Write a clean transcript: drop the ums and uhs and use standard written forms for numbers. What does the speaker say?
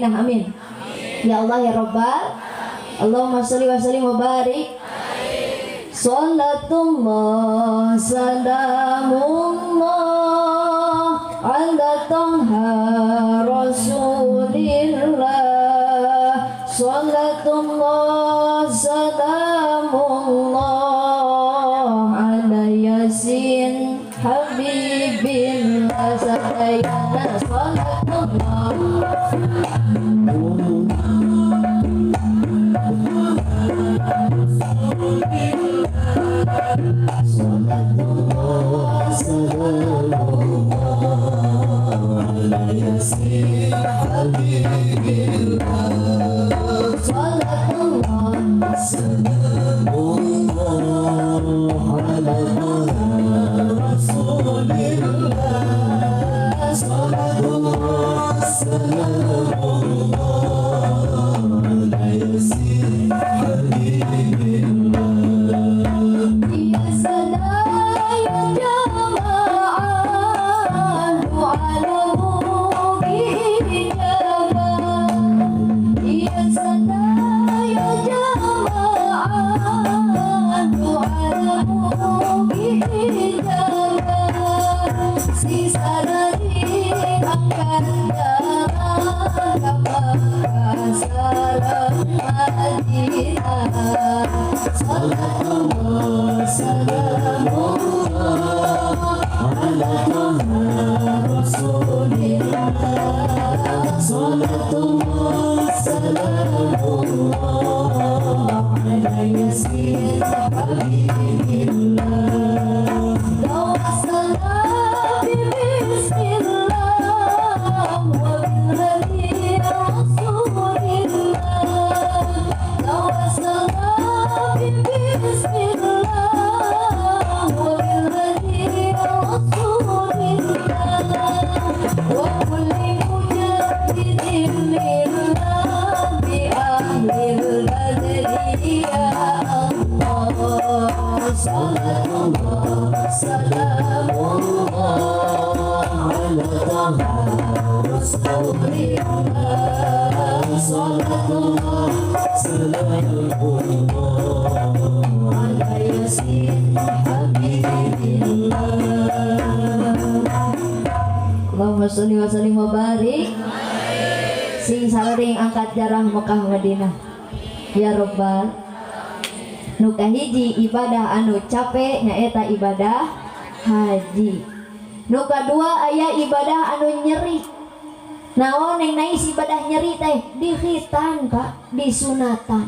Madinah, amin. Ya Allah ya Rabbal. Allahumma sholli wa sallim wa barik. Salatullah salamullah ala Taha Rasulillah. Salatullah salamullah ala Yasin Habibillah. Sadayana salatullah. Salatullah salamullah ala Yasin Habibillah. Salatullah salamullah ala Rasulillah. Salatullah salamullah ala Yasin Habibillah. Ya sadaya jamaah doa ijabah. Ya sadaya jamaah doa ijabah. Sing sarari angkat darah ka Makkah sareng Madinah. Salatullah salamullah ala Taha Rasulillah. Salatullah salamullah ala Yasin Habibillah. Tawassalna bi bismillah wa bil hadi Rasulillah. Tawassalna bi bismillah wa bil hadi Rasulillah. Wa kulli mujahidin lillah bi ahlil badri ya Allah. Salatullah salamullah ala Taha Rasulillah. Salatullah salamullah ala Yasin Habibillah. Allahumma sholli wa sallim wa barik. Sing sering angkat jarah Mekah Madinah ya Rabbal. Nu kahiji ibadah anu capek nyaeta ibadah haji. Nu kadua aya ibadah anu nyeri. Naon yang nais ibadah nyeri teh? Dikhitan, Pak, disunatan.